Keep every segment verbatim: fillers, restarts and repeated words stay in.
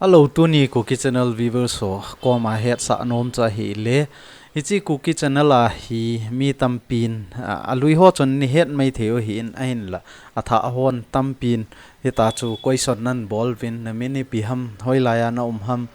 Hello, tuni Kuki Channel viewers ho koma hetsah nom chu ahile, hiche Kuki Channel a hi mi tampin, a, alui ho chun nahet mai thei u ahin, ahinla athah hon tampin hitia chu question nabol uvin, namin ipi ham, hoilai a naum ham,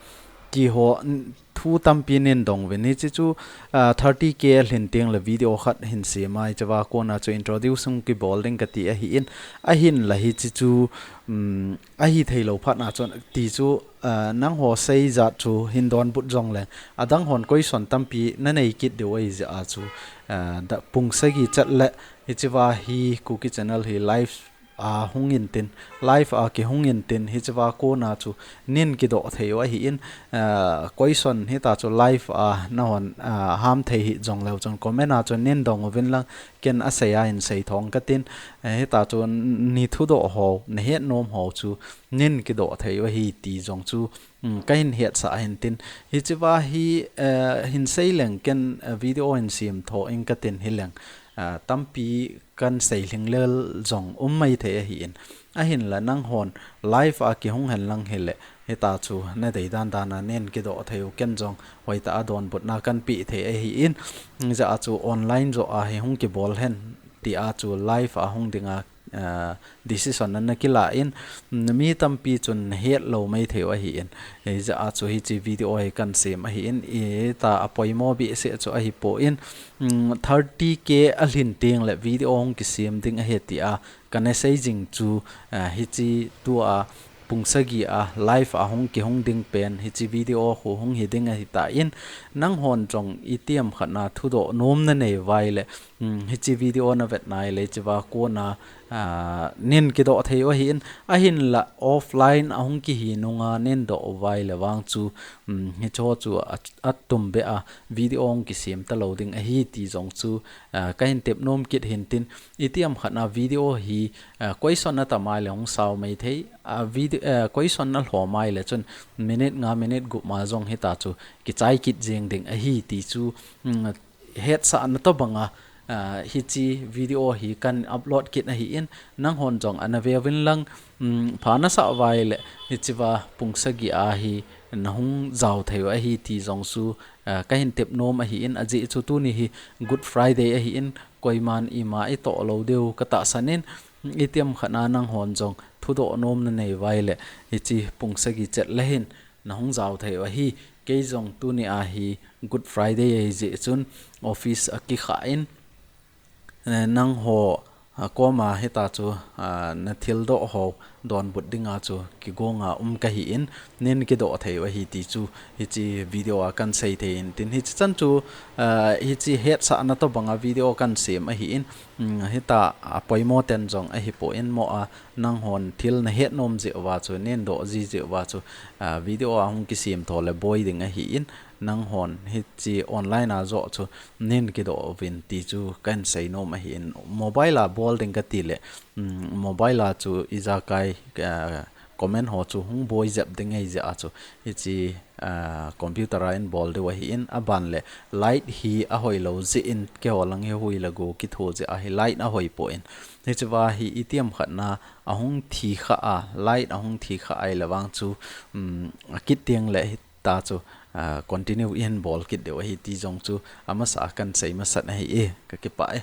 ti ho, n-, thu tampi nadong uvin, hiche chu, a, thirty K alhin tengle video khat hin sem a, hichea kona chu introduce hung kibol ding kati ahin, ahinla hiche chu, um, ahi theilou phat na chun ti chu, a, nangho sei jat chu hin donbut jongle, adang hon question tampi nanei kit diu ahi jeh a chu, a, da pung sagi chet le hichea hi Kuki Channel hi live a hung intin, live a kihung intin, hichea kona chu nahin kidoh thei u ahin, a, question hitia chu live a nahon, a, ham thei hih jongleu chun comment a chu nadong uvin lang, ken asei a hin sei thong katin, a, hitia chu nathudoh ho, nahet nom ho chu nahin kidoh thei u ahi ti jong chu, um, kahin hetsah ahin tin. Hichea hi, a, hin sei leng ken, a, video hin sem tho ing katin hileng, a, tampi kan sei lhinglel jong um mai thei ahin. Ahinla nanghon live a kihung hen lang hile, hitia chu nadei dan dan a nahin kidoh thei u, ken jong hoitah a donbutna kan pe thei ahin. Hijeh a chu online joh a hi hung kibol hen tia chu live a hung dinga, a, decision ana kila in, mi tampi chun nahet lou mai thei u ahin. Hijeh a chu hiche video hi kan sem ahin, hitia apoimo behseh chu ahipon, um, thirty K alhin tengle video hung kisem ding ahi tia kana sei jing chu, a, hiche tua pung sagi a live a hung kihung ding pen hiche video khu hung hi ding ahitan, nanghon jong itiham khat na thudoh nom nanei uva ahile, um, hiche video navet nai le hichea kona, a, nahin kidoh thei u ahin, ahinla offline a hung kihi nunga nahin doh uva ahile vang chu, um, hicheho chu a, atumbeh a video hung kisem talou ding ahi ti jong chu, a, kahin tep nom kit hin tin, itiham khat na video hi, a, question atam a ahile hung sao mai thei, a, video, a, question alhom a ahile chun minute nga minute gup ma jong hitia chu kichai kit jeng ding ahi ti chu, um, hetsahna tobanga, a, hiche video hi kan upload kit ahin, nanghon jong ana ve uvin lang, um, pha nasah uva ahile hichea pung sagi a hi nahung jao thei u ahi ti jong chu, a, kahin tep nom ahin, ajeh chu tuni hi Good Friday ahin, koiman ima itoh lou diu katahsan in, itiham khat na nanghon jong thudoh nom nanei uva ahile hiche pung sagi chet le hin nahung jao thei u ahi. Kei jong tuni a hi Good Friday ahi jeh chun office a kikha in, eh, nangho, a, koma hitia chu, a, nathildoh ho donbut dinga chu kigonga um kahin, nahin kidoh thei u ahi ti chu hiche video a kan sei thei in tin, hiche chan chu, a, hiche hetsahna tobanga video kan sem ahin, um, hitia apoimo ten jong ahipon mo a, nanghon thil nahet nom jeh uva chu, nahin doh ji jeh uva chu, a, video a hung kisem tho le boi ding ahin, nanghon hiche online a joh chu nahin kidoh uvin ti chu kahin sei nom ahin, mobile a bol ding kati le, um, mobile a chu ijakai, a, comment ho chu hung boi jep ding ahi jeh a chu, hiche, a, computer a hin bol diu ahin, aban le light hi ahoilou jeh in, keiho lang hi hui le go kitho jeh a hi light ahoi pon, hichea hi itiham khat na ahung thi kha a, light ahung thi kha ahile vang chu, um, akit tengle hitia chu, a, continue ihin bol kit diu ahi ti jong chu amasa a kan sei masat ahi e, kakipah e.